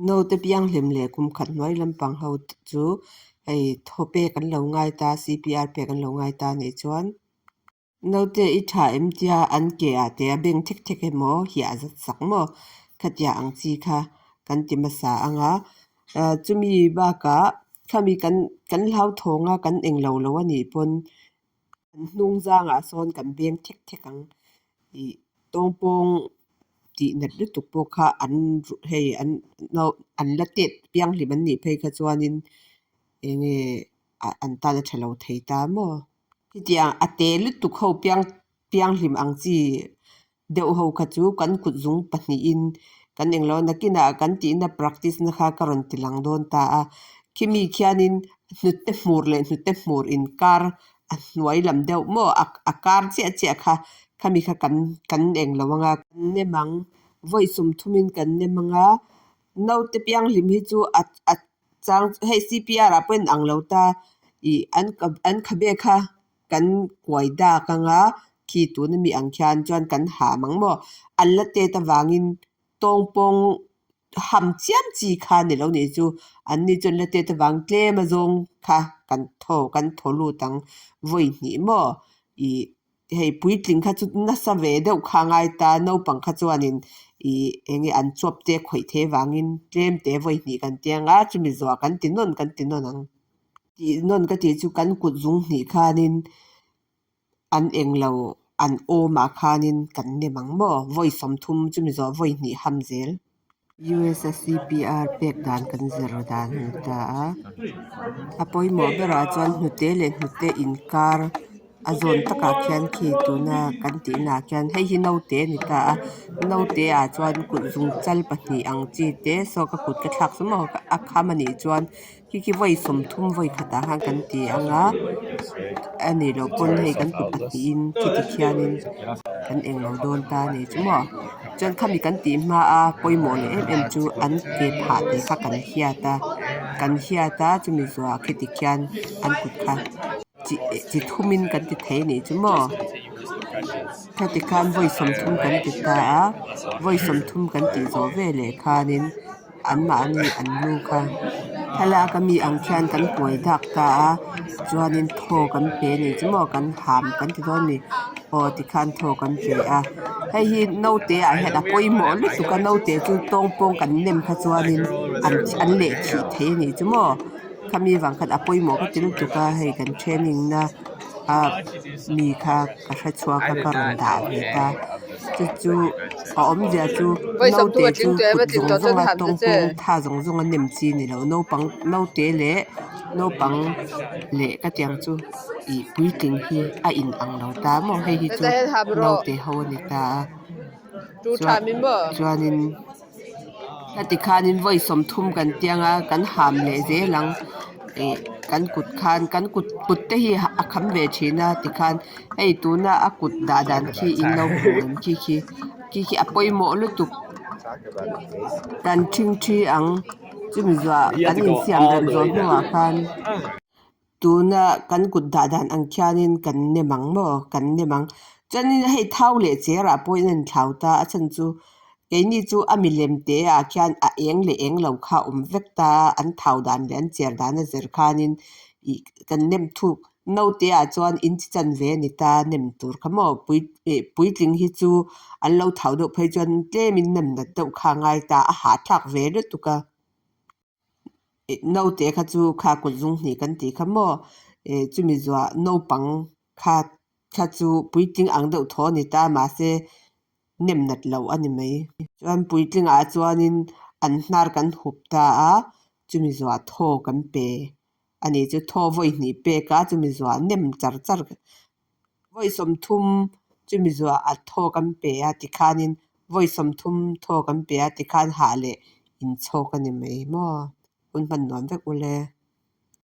Naute pianghlim leh kum khat hnuai lampang ho chu hei thaw pek an lo ngai ta CPR pek an lo ngai ta anih chuan naute i tha em tia an ke ah te a beng thek thek emaw hiah zat sak maw khatiang ang chi kha kan ti hmasa ang a ah chumi bakah khami kan kan hlauthawng a kan englo lo anih pawn an hnung zangah sawn kan beng thek thek ang ih tawngpawng tih nat lutuk pawh kha an hei an an la tet pianghlim an nih phei kha chuanin eng nge ah an tan a tha lo thei ta maw hetiang a te lutuk ho piang pianghlim ang chi deuh ho kha chu kan kut zung pahnihin kan englo nakinah kan tihna practice na kha ka rawn ti lang dawn ta a khimi khianin hnute hmur leh hnute hmur inkar a hnuai lam deuh maw a a kar chiah chiah kha khami kha kan kan englo anga kan nem ang vawi sawmthumin kan nem anga naute pianghlim hi chu a a chang hei CPR ah pawh a inang lo ta ih an an khabe kha kan kuai dak anga khi tuna mi ang khian chuan kan ham ang maw an la tet avangin tawngpawng ham chiam chi kha ni lo nih chu an ni chuan la tet avang tlem a zawng kha kan thaw kan thaw lut ang vawi hnih maw ih hei puitling kha chu nasa ve deuh kha a ngai ta naupang kha chuanin ih eng nge an chuap te khawih theih avangin tlem te vawi hnih kan ti anga chumi zawhah kan ti nawn kan ti nawn ang tih nawn ka tih chu kan kut zung hnih khanin an englo an awmah khanin kan nem ang maw vawi sawmthum chumi zawh vawi hnih ham zel. USCPR pek dan kan zir dan a ni ta a a pawimawh berah chuan hnute leh hnute inkar a zawn takah khian khi tuna kan tihna ah khian hei hi naute a ni ta a naute ah chuan kut zung chal pahnih ang chi te saw ka kut ka thlak chu maw a kham a nih chuan khi khi vawi sawmthum vawi khatah khan kan ti ang a a nih loh pawn hei kan kut pahnihin khiti khianin kan englo dawn ta a ni chu maw chuan khami kan tih hma a pawimawh leh em em chu an ke phah te kha kan hiat a kan hiat a chumi zawhah khiti khian an kut kha chi chi thumin kan ti thei a nih chu maw khati khan vawi sawmthum kan ti ta a vawi sawmthum kan tih zawh veleh khanin. Anmahni an lu kha thlalak ami ang khian kan kuai dak ta a chuanin thaw kan pe a ni chu maw kan ham kan ti dawn a ni aw tikhan thaw kan pe a hei hi naute ah hian a pawimawh lutuk a naute chu tawng pawng kan nem kha chuanin an an leh thih thei a ni chu maw khami vang khan a pawimawh ka ti lutuk a hei kan training na ah mi kha ka hre chhuak a ka rawn dah ve ta chu chu a awmzia chu naute chu kut zawng zawng a tawng pawng tha zawng zawng a nem chi a ni lo naupang naute leh naupang leh ka tiang chu ih puitling hi a in ang lo ta maw hei hi chu naute ho a ni ta a chuan chuanin heti khanin vawi sawmthum kan tiang a kan ham leh zel ang ih kan kut khan kan kut kut te hi a kham ve thin a tikhan hei tuna a kut dah dan khi in lo hmu em khi khi khi khi a pawimawh lutuk kan ṭhingṭhi ang chumi zuah kan insiam rem zawh hnuah khan. Tuna kan kut dah dan ang khianin kan nem ang maw kan nem ang chuanin hei thau leh cher ah pawhin a inthlau ta a chhan chu keini chu a milem te ah khian a eng leh eng lo kha a awm vek ta a an thau dan leh an cher dan a zir khanin ih kan nem thuk naute ah chuan in chi chan ve a ni ta nem tur kha maw pui ih puitling hi chu an lo thau deuh phei chuan tlemin nem nat deuh kha a ngai ta a hahthlak ve lutuk a. Naute kha chu kha kut zung hnih kan tih kha maw ih chumi zuah naupang kha kha chu puitling ang deuh thaw a ni ta mahse nem nat loh a ni mai chuan puitlingah chuanin an hnar kan hup ta a chumi zuah thaw kan pe a ni chu thaw vawi hnih pek a chumi zuah nem char char vawi sawmthum chumi zuah a thaw kan pe a tikhanin vawi sawmthum thaw kan pe a tikhan hah leh inchhawk a ni mai maw hun hman nuam vek ule.